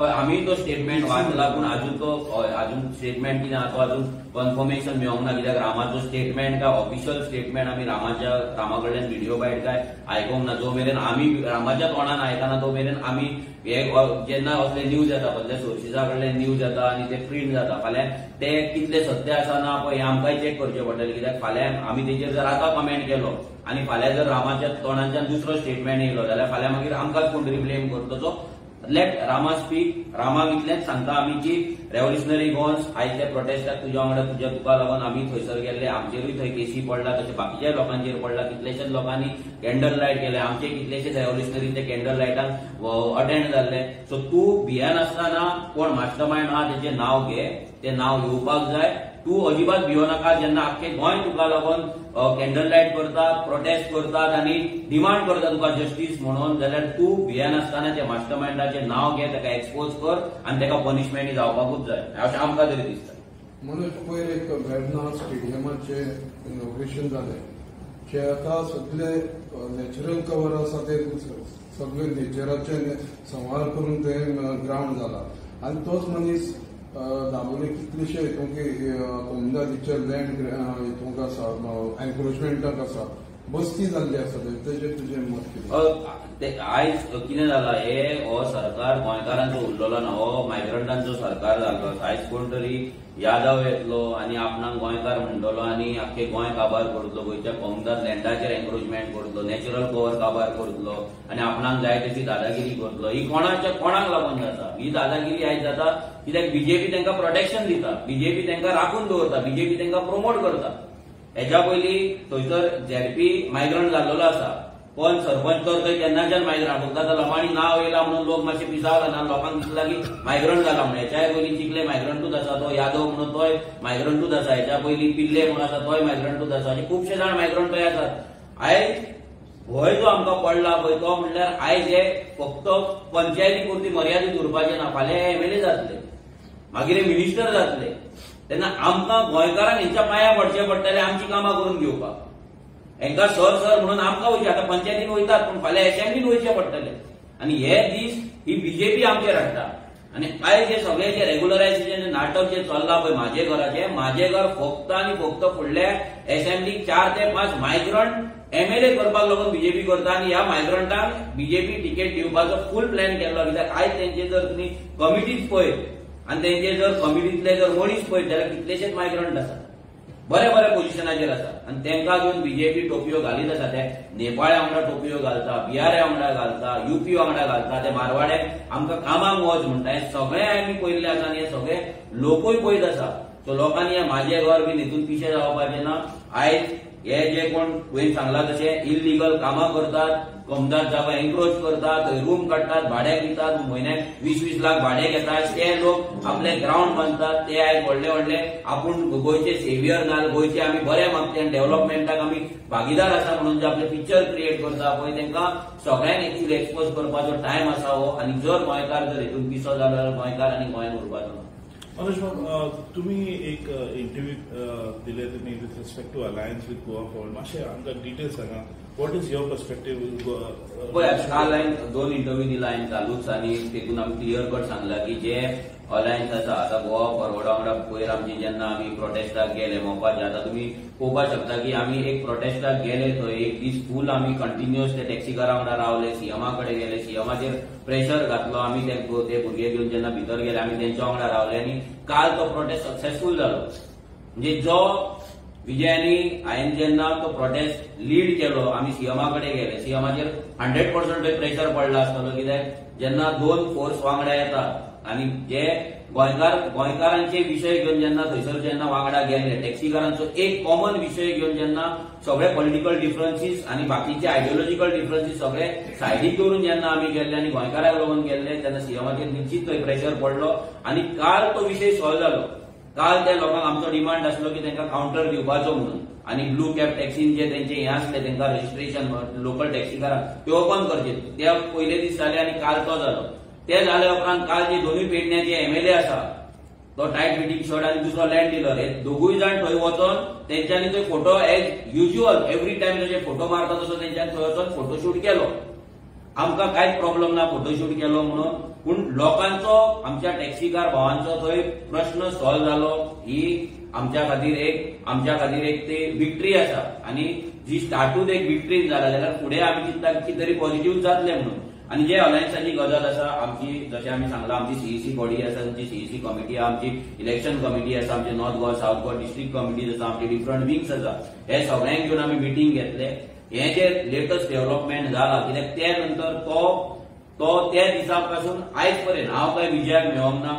आमी तो स्टेटमेंट वाचला पूण अजून तो अजून स्टेटमेंट कितें आहा तो अजून कन्फर्मेशन मेळोंक ना, कित्याक रामाचो स्टेटमेंट काय ऑफिशियल स्टेटमेंट आमी रामा कडल्यान व्हिडिओ बायट काय आयकोंक ना. जो मेरेन आमी रामाच्या तोंडान आयकना तो मेरेन आमी हे जेन्ना असले न्यूज येता कसल्या सोर्सिसा कडल्यान न्यूज येता आनी ते प्रिंट जाता, फाल्यां ते कितले सत्य आसा ना पळय हें आमकांय चॅक करचें पडटलें. कित्याक फाल्यां आमी तेजेर जर आतां कमेंट केलो आनी फाल्यां जर रामाच्या तोंडांच्यान दुसरो स्टेटमेंट येयलो जाल्यार फाल्यां मागीर आमकांच कोण तरी ब्लेम करतलो. सो लेट रामा स्पीक. रामाक इतलेंच सांगता आमी की रेव्होल्युशनरी गोवन्स आयज त्या प्रोटेस्टाक तुज्या वांगडा तुज्या तुका लागून आमी थंयसर गेल्ले, आमचेरूय थंय केसी पडला, तशें बाकीच्या लोकांचेर पडला, कितलेशेच लोकांनी कॅन्डल लायट केले, आमचे कितलेशेच रेव्होल्युशनरी ते कॅन्डल लायटाक अटेंड जाल्ले. सो तूं भियेनासतना कोण मास्टर मायंड आहा तेचें नांव घे, तें नांव येवपाक जाय. तूं अजिबात भियो नाका. जेन्ना आख्खे गोंय तुका लागून कॅन्डल लायट करतात, प्रोटेस्ट करतात आनी डिमांड करता तुका जस्टीस म्हणून, जाल्यार तूं भियेनासतना त्या मास्टर मायंडाचें नांव घे, ताका एक्सपोज कर आनी ताका पनिशमेंट जावपाकूच जाय अशें आमकां तरी दिसता. मनोज, पयर एक वेर्ना स्टेडियमाचें इनॉग्रेशन जालें, जे आतां सगळे नॅचरल कवर आसा ते सगळे नेचराचें संवार करून तें ग्रावंड जाला आनी तोच मनीस दाबोली कितलेशे हितूंक कोमुनिदादीचे लँड हितूंक आसा, एन्क्रोचमेंटाक आसा, बस्ती जाल्ली आसा, तेजेर तुजें मत कितें? आयज कितें जाला, हे हो सरकार गोंयकारांचो उरलेलो ना, हो मायग्रंटांचो सरकार जालो. आयज कोण तरी यादव येतलो आनी आपणाक गोंयकार म्हणटलो आनी आख्खे गोंय काबार करतलो, गोंयच्या कोमुनिदाद लँडाचेर एन्क्रोचमेंट करतलो, नॅचरल कवर काबार करतलो आनी आपणाक जाय तशी दादागिरी करतलो. ही कोणाच्या कोणाक लागून जाता ही दादागिरी आयज जाता कित्याक बीजेपी तांकां प्रोटेक्शन दिता, बीजेपी तांकां राखून दवरता, बीजेपी तांकां प्रमोट करता. हेच्या पयलीं थंयसर झेडपी मायग्रंट जाल्लो आसा, पण सरपंच तर थंय केन्नाच्यान मायग्रंट, फक्त आतां लोकांनी नांव येयला म्हणून लोक मातशे पिसावला ना, लोकांक दिसला की मायग्रंट जाला म्हणून. हेच्याय पयलीं चिखले मायग्रंटूच आसा, तो यादव म्हणून तोय मायग्रंटूच आसा, हेच्या पयलीं पिल्ले म्हणून आसा तोय मायग्रंटूच आसा, अशे खुबशे जाण मायग्रंट थंय आसात. आयज भंय जो आमकां पडला पळय तो म्हणल्यार आयज हे फक्त पंचायती पुरती मर्यादीत उरपाचें ना, फाल्यां हे एमएलए जातले, मागीर हे मिनिस्टर जातले, तेन्ना आमकां गोंयकारांक हेंच्या पांयां पडचें पडटलें आमची कामां करून घेवपाक. हेंकां सर सर म्हणून आमकां वयचें, आतां पंचायतीन वयतात पूण फाल्यां एसेंब्लीन वयचें पडटलें. आनी हे दीस ही बीजेपी आमचेर हाडटा. आनी आयज हे सगळे जे रेग्युलरायझेशन नाटक जे चल्लां पळय म्हाजे घराचें, म्हाजें घर फक्त आनी फक्त फुडल्या एसेंब्लीक 4 ते 5 मायग्रंट एमएलए करपाक लागून बीजेपी करता आनी ह्या मायग्रंटांक बीजेपी तिकेट दिवपाचो फूल प्लॅन केल्लो. कित्याक आयज तेंचे जर तुमी कमिटीच पळयत आनी तेंचे जर कमिटींतले जर मनीस पळयत जाल्यार कितलेशेच मायग्रंट आसात, बरे बरे पोजिशनाचेर आसा आनी तांकां घेवन बीजेपी टोपयो घालीत आसा. ते नेपाळ्या वांगडा टोपयो घालता, बिहार्या वांगडा घालता, युपी वांगडा घालता, ते मारवाड्याक आमकां कामाक वच म्हणटा. हें सगळें आमी पळयल्लें आसा आनी हे सगळे लोकूय पळयत आसा. सो लोकांनी हें म्हाजें घर बीन हितून पिशें जावपाचें ना. आयज हे जे कोण तुवें सांगला तशें इल्लिगल कामां करतात, कोमुनिदाद जागो एन्क्रोच करतात, थंय रूम काडटात, भाड्याक दितात, म्हयन्याक 20-20 लाख भाडें घेतात. ते लोक आपले ग्रावंड बांदतात, ते आयज व्हडले व्हडले आपूण गोंयचे सेवियर ना, गोंयचे आमी बरे मागते आनी डेव्हलपमेंटाक आमी भागीदार आसा म्हणून जे आपले पिक्चर क्रिएट करता पळय तांकां सगळ्यांक एक्चुअली एक्सपोज करपाचो टायम आसा हो. आनी जर गोंयकार जर हितून पिसो जालो जाल्यार गोंयकार आनी गोंयान उरपाचो ना. मनोज बाब, तुम्ही एक इंटरव्यू दिले तुम्ही with respect to alliance with Goa Forward, मातशें आमकां डिटेल्स सांगा, what is your perspective? पळय, काल हांवें 2 इंटरव्यू दिला हांवें कालूच आनी तेतून आमी क्लियर कट सांगला की जे अलायन्स आसा आतां गोवा फॉरवर्डा वांगडा पयर आमची जेन्ना आमी प्रोटेस्टाक गेले मोपाचे, आतां तुमी पळोवपाक शकता की आमी एक प्रोटेस्टाक गेले थंय एक दीस फूल आमी कंटिन्युअस ते टॅक्सीकारा वांगडा रावले, सीएमा कडेन गेले, सीएमाचेर प्रेशर घातलो आमी, ते भुरगे घेवन जेन्ना भितर गेले आमी तेंच्या वांगडा रावले आनी काल तो प्रोटेस्ट सक्सेसफूल जालो. म्हणजे जो विजयानी हांवें जेन्ना तो प्रोटेस्ट लीड केलो, आमी सीएमा कडेन गेले, सीएमाचेर 100% प्रेशर पडला आसतलो. कित्याक जेन्ना 2 फोर्स वांगडा येतात आनी जे गोंयकारांचे विशय घेवन जेन्ना थंयसर जेन्ना वांगडा गेले, टॅक्सीकारांचो एक कॉमन विशय घेवन जेन्ना सगळे पॉलिटिकल डिफरन्सीस आनी बाकीचे आयडियोलॉजिकल डिफरन्सीस सगळे सायडीक दवरून जेन्ना आमी गेल्ले आनी गोंयकाराक लागून गेल्ले तेन्ना सीएमाचेर निश्चित थंय प्रेशर पडलो आनी काल तो विशय सॉल्व जालो. काल त्या लोकांक आमचो डिमांड आसलो की तांकां कावंटर दिवपाचो म्हणून आनी ब्लू कॅब टॅक्सीन जे तेंचे हें आसले तांकां रजिस्ट्रेशन लोकल टॅक्सीकारांक ते ओपन करचे, ते पयले दीस जाले आनी काल तो जालो. ते जाल्या उपरांत काल जे दोनूय पेडण्याचे एमएलए आसा तो टायट फिटींग शर्ट आनी दुसरो लँड डिलर, हे दोगूय जाण थंय वचोन तेंच्यांनी थंय photo as usual every time जशे फोटो मारता तसो तेंच्यांनी थंय वचोन फोटोशूट केलो. आमकां कांयच प्रॉब्लम ना फोटोशूट केलो म्हणून, पूण लोकांचो आमच्या टॅक्सीकार भावांचो थंय प्रश्न सॉल्व जालो ही आमच्या खातीर एक ते विक्ट्री आसा. आनी जी स्टार्टूच एक विक्ट्री जाला जाल्यार फुडें आमी चिंतता की तरी पॉझिटिव्ह जातले म्हणून. आनी जे अलायन्साची गजाल आसा आमची, जशें आमी सांगला आमची सीईसी बॉडी आसा, आमची सीईसी कमिटी आसा, आमची इलेक्शन कमिटी आसा, आमचे North Goa South Goa district committees आसा, आमचे डिफरंट विंग्स आसा, हे सगळ्यांक घेवन आमी मिटींग घेतले. हे जे लेटस्ट डेव्हलपमेंट जाला कित्याक ते नंतर तो त्या दिसा पासून आयज पर्यंत हांव काय विजयाक मेळोंक ना,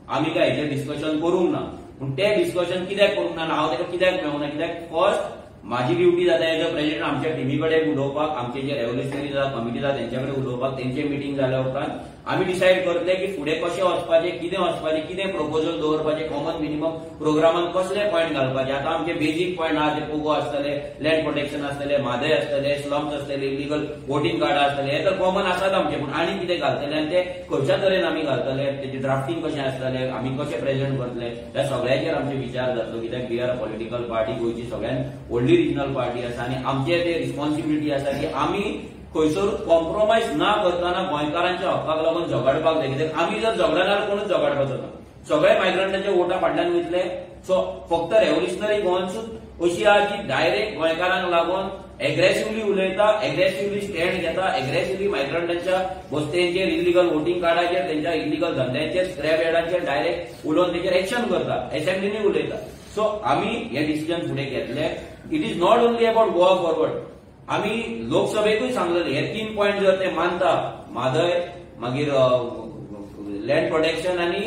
आमी काय हेचेर डिस्कशन करूंक ना. पूण ते डिस्कशन कित्याक करूंक ना, हांव ताका कित्याक मेळोंक ना, कित्याक फर्स्ट माझी ड्युटी जाता एज अ प्रेसिडेंट आमच्या टिमी कडेन उलोवपाक, आमचे जे रेव्होल्युशनरी जाता कमिटी जाता तेंच्या कडेन उलोवपाक. तेंचे मिटींग जाल्या उपरांत आमी डिसायड करतले की फुडें कशें वचपाचें, कितें वचपाचें, कितें प्रपोजल दवरपाचें, कॉमन मिनिमम प्रोग्रामान कसले पॉयंट घालपाचे. आतां आमचे बेजीक पॉयंट आहा ते पोगो आसतले, लँड प्रोटेक्शन आसतले, म्हादय आसतले, स्लम्स आसतले, इलिगल वोटींग कार्ड आसतले, हे तर कॉमन आसात आमचे. पूण आनी कितें घालतले आनी ते खंयच्या तरेन आमी घालतले, तेजें ड्राफ्टींग कशें आसतलें, आमी कशें प्रेजेंट करतले, त्या सगळ्याचेर आमचे विचार जातलो. कित्याक we are a political party, गोंयची सगळ्यान व्हडली रिजनल पार्टी आसा आनी आमचे ते रिस्पॉन्सिबिलिटी आसा की आमी खंयसर कॉम्प्रोमायज ना करतना गोंयकारांच्या हक्काक लागून झगडपाक जाय. कित्याक आमी जर झगडना जाल्यार कोणूच झगडपाचो ना, सगळे मायग्रंटाच्या वोटा फाटल्यान वयतले. सो फक्त रेव्होल्युशनरी गोवन्सूच अशी आहा जी डायरेक्ट गोंयकारांक लागून एग्रेसिवली उलयता, एग्रेसिवली स्टँड घेता, एग्रेसिवली मायग्रंटांच्या वस्तेंचेर, इलिगल वोटींग कार्डाचेर, तेंच्या इलिगल धंद्यांचेर, स्क्रॅप यार्डांचेर डायरेक्ट उलोवन तेचेर एक्शन करता, एसेंब्लीनी उलयता. सो आमी हे डिसिजन फुडें घेतले. It is not only about Goa Forward, आमी लोकसभेकूय सांगलेले हे 3 पॉयंट जर ते मानता, म्हादय, मागीर लँड प्रोटेक्शन आनी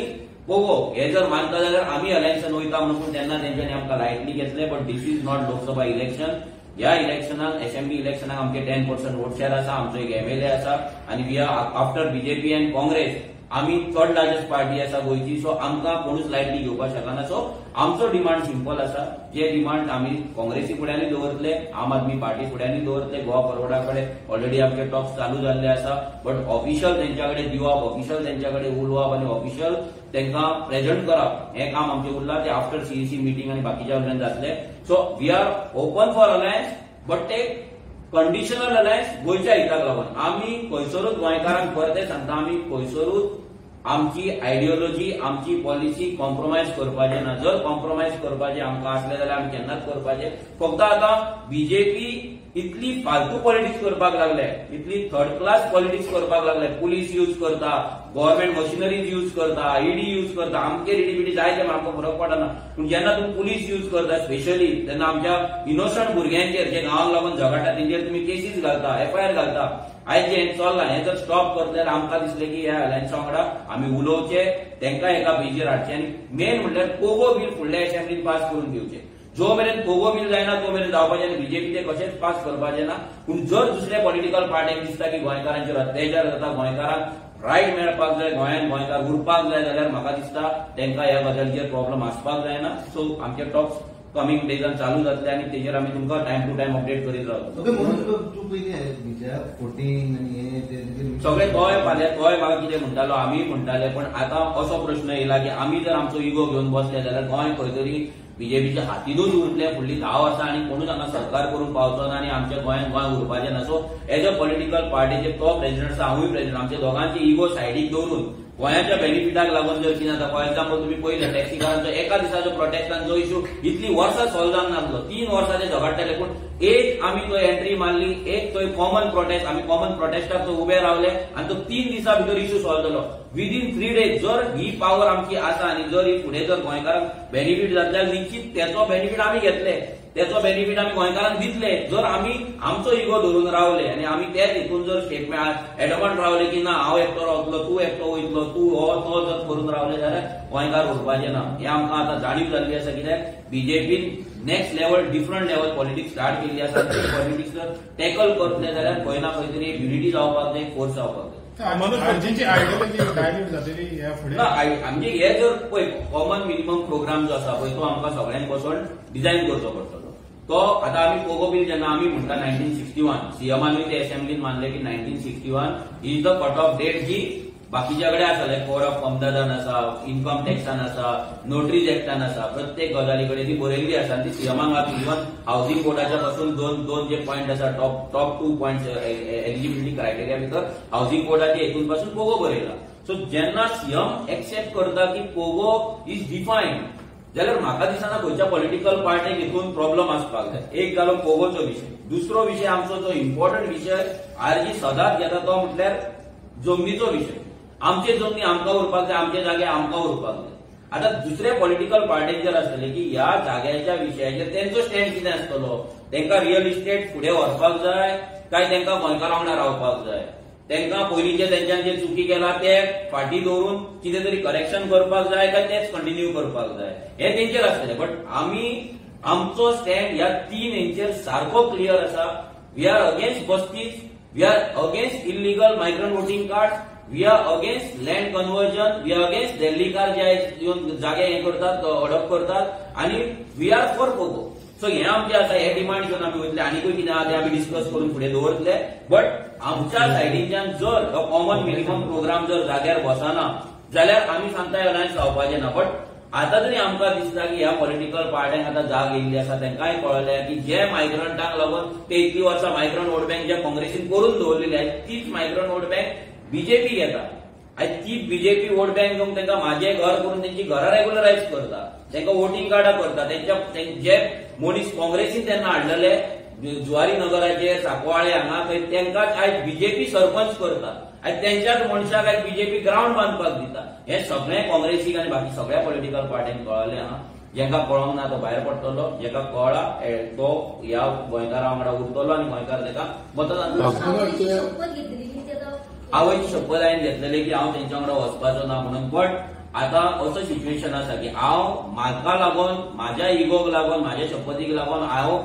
पोगो, हे जर मानता जाल्यार आमी अलायन्सान वयता म्हणून तेन्ना तेंच्यांनी आमकां लायटली घेतले. But this is not Lok Sabha election. ह्या इलेक्शनाक एसेंब्ली इलेक्शनाक आमचे 10% वोट शेअर आसा, आमचो एक एमएलए आसा आनी we are after BJP and Congress आमी थर्ड लार्जस्ट पार्टी आसा गोंयची. सो आमकां कोणूच लायटली घेवपाक शकना. सो आमचो डिमांड सिंपल आसा, जे डिमांड आमी काँग्रेसी फुड्यांनी दवरतले, आम आदमी पार्टी फुड्यांनी दवरतले, गोवा फॉरवर्डा कडेन ऑलरेडी आमचे टॉक्स चालू जाल्ले आसा. बट ऑफिशियल तेंच्या कडेन दिवप, ऑफिशियल तेंच्या कडेन उलोवप आनी ऑफिशियल तेंकां प्रेझेंट करप हें काम आमचें उरलां. ते आफ्टर सीईसी मिटींग आनी बाकीच्या वयल्यान जातले. So we are open for alliance, but ते कंडिशनल अलायन्स गोंयच्या हिताक लागून. आमी खंयसरूच गोंयकारांक परते सांगता, आमी खंयसरूच आमची आयडियोलॉजी, आमची पॉलिसी कॉम्प्रोमायज करपाचें ना. जर कॉम्प्रोमायज करपाचें आमकां आसलें जाल्यार आमी केन्नाच करपाचें. फक्त आतां बीजेपी इतली फालतू पॉलिटिक्स करपाक लागले, इतली थर्ड क्लास पॉलिटिक्स करपाक लागले, पुलीस यूज करता, गव्हर्नमेंट मशिनरीज यूज करता, ईडी यूज करता. आमचेर ईडी बिडी जाय ते आमकां फरक पडना, पूण जेन्ना तुमी पुलीस यूज करता स्पेशली तेन्ना आमच्या इनोसंट भुरग्यांचेर जे गांवांक लागून झगडटा तेंचेर तुमी केसीस घालता, एफआयआर घालता. आयज जें चल्लां हें जर स्टॉप करतले जाल्यार आमकां दिसलें की ह्या अलायन्सा वांगडा आमी उलोवचें, तेंकां एका पेजीर हाडचें आनी मेन म्हणल्यार पोगो बील फुडल्या एसेंब्लीन पास करून घेवचें. जो मेरेन पोगो बील जायना तो मेरेन जावपाचें आनी बीजेपी ते कशेंच पास करपाचें ना. पूण जर दुसऱ्या पॉलिटिकल पार्ट्यांक दिसता की गोंयकारांचेर अत्याचार जाता, गोंयकारांक रायट मेळपाक जाय, गोंयांत गोंयकार उरपाक जाय, जाल्यार म्हाका दिसता तेंकां ह्या गजालीचेर प्रॉब्लम आसपाक जायना. सो आमचे टॉक्स कमिंग डेजान चालू जातले आनी तेजेर आमी तुमकां टायम टू टायम अपडेट करीत रावतले. सगळे तोय फाल्यां तोय म्हाका कितें म्हणटालो, आमी म्हणटाले, पण आतां असो प्रश्न येयला की आमी जर आमचो इगो घेवन बसले जाल्यार गोंय खंय तरी बीजेपीच्या हातीनूच उरतले फुडली 10 वर्सां आनी कोणूच हांगा सरकार करूंक पावचो ना आनी आमच्या गोंयांत गोंय उरपाचें ना. सो एज अ पॉलिटिकल पार्टीचे तो प्रेसिडेंट आसा, हांवूय प्रेसिडेंट, आमच्या दोगांचे इगो सायडीक दवरून गोंयाच्या बेनिफिटाक लागून जर कितें जाता, फॉर एग्जाम्पल तुमी पळयलें टॅक्सीकारांचो एका दिसाचो प्रोटेस्टांचो इश्यू इतली वर्सां सॉल्व जावंक नासलो, 3 वर्सां ते झगडटाले, पूण एक आमी थंय एंट्री मारली, एक थंय कॉमन प्रोटेस्ट, आमी कॉमन प्रोटेस्टाक थंय उबे रावले आनी तो 3 दिसां भितर इश्यू सॉल्व जालो विदीन 3 डेज. जर ही पावर आमची आसा आनी जर ही फुडें जर गोंयकारांक बेनिफीट जातले जाल्यार निश्चित तेचो बेनिफीट आमी घेतले, तेचो बेनिफीट आमी गोंयकारांक दितले. जर आमी आमचो इगो धरून रावले आनी आमी तेच हितून जर स्टेटमेंट एडमंट रावले की ना हांव एकटो रावतलो, तूं एकटो वयतलो, तूं हो तो जर करून रावले जाल्यार गोंयकार उरपाचें ना. हें आमकां आतां जाणीव जाल्ली आसा. कित्याक बीजेपीन next level different level politics start केल्ली आसा. पॉलिटिक्स जर टॅकल करतले जाल्यार खंय ना खंय तरी एक युनिटी जावपाक जाय, फोर्स जावपाक जाय. ना आमचे हे जर पळय कॉमन मिनिमम प्रोग्राम जो आसा पळय तो आमकां सगळ्यांक बसून डिझायन करचो पडटलो. तो आतां आमी पोगो बील जेन्ना आमी म्हणटा 1961 सीएमानूय ते असेंब्लीन मानले की 1961 is the cut off date ji बाकीच्या कडेन आसा, लायक कोड ऑफ कॉन्डक्टान आसा, इन्कम टॅक्सान आसा, नोटरीज एक्टान आसा, प्रत्येक गजाली कडेन ती बरयल्ली आसा आनी ती सीएमाक घातली. इवन हावसिंग बोर्डाच्या पासून दोन दोन जे पॉयंट आसा, top two point eligibility criteria भितर हावसिंग बोर्डाच्या हेतून पासून पोगो बरयला. सो जेन्ना सीएम एक्सेप्ट करता की पोगो is defined, जाल्यार म्हाका दिसना खंयच्या पॉलिटिकल पार्टीक हितून प्रॉब्लम आसपाक जाय. एक जालो पोगोचो विशय. दुसरो विशय आमचो जो इम्पॉर्टंट विशय आरजी सदांच घेता तो म्हटल्यार जमनीचो विशय. आमचे जमनी आमकां उरपाक जाय, आमचे जागे आमकां उरपाक जाय. आतां दुसऱ्या पॉलिटिकल पार्टीक जर आसतले की ह्या जाग्याच्या विशयाचेर तेंचो स्टँड कितें आसतलो, तेंकां रियल इस्टेट फुडें व्हरपाक जाय काय तेंकां गोंयकारां वांगडा रावपाक जाय, तेंकां पयलींचे तेंच्यान जे चुकी केला ते फाटीं दवरून कितें तरी करेक्शन करपाक जाय काय तेच कंटिन्यू करपाक जाय, हे तेंचेर आसतलें. बट आमी आमचो स्टँड ह्या तीन हेंचेर सारको क्लियर आसा. We are against बस्तीस, we are against illegal migrant voting card, we are against land conversion, we are against दिल्लीकार जे येवन जागे हे करतात, हडप करतात, आनी we are for Pogo. So हे आमचे आसा, हे डिमांड घेवन आमी वयतले. आनीकूय कितें आहा ते आमी डिस्कस करून फुडें दवरतले. बट आमच्या सायडीच्यान जर हो कॉमन मिनिमम प्रोग्राम जर जाग्यार बसना जाल्यार आमी सांगता अलायन्स लावपाचें ना. बट आतां तरी आमकां दिसता की ह्या पॉलिटिकल पार्ट्यांक आतां जाग येयल्ली आसा. तांकांय कळ्ळें की जे मायग्रंटांक लागून ते इतली वर्सां मायग्रंट वोट बँक ज्या काँग्रेसीन करून दवरलेली आहा तीच मायग्रंट वोट बँक बीजेपी घेता. आनी ती बीजेपी वोट बँक घेवन तांकां माझे घर करून तेंची घरां रेगुलरायज करता, तांकां वोटींग कार्डां करता. तेंच्या जे मनीस काँग्रेसीन तेन्ना हाडलेले जुवारी नगराचेर, सांकवाळे हांगा थंय, तेंकांच आयज बीजेपी सरपंच करता आनी तेंच्याच मनशाक आयज बीजेपी ग्रावंड बांदपाक दिता. हें सगळें काँग्रेसीक आनी बाकी सगळ्या पॉलिटिकल पार्ट्यांक कळ्ळें आहा. जेका कळोंक ना तो भायर पडटलो, जेका कळ्ळा तो ह्या गोंयकारां वांगडा उरतलो आनी गोंयकार तेका मतदान. आवयची शपथ हांवें घेतलेली की हांव तेंच्या वांगडा वचपाचो ना म्हणून. बट आतां असो सिच्युएशन आसा की हांव म्हाका लागून, म्हाज्या इगोक लागून, म्हाज्या शपथीक लागून हांव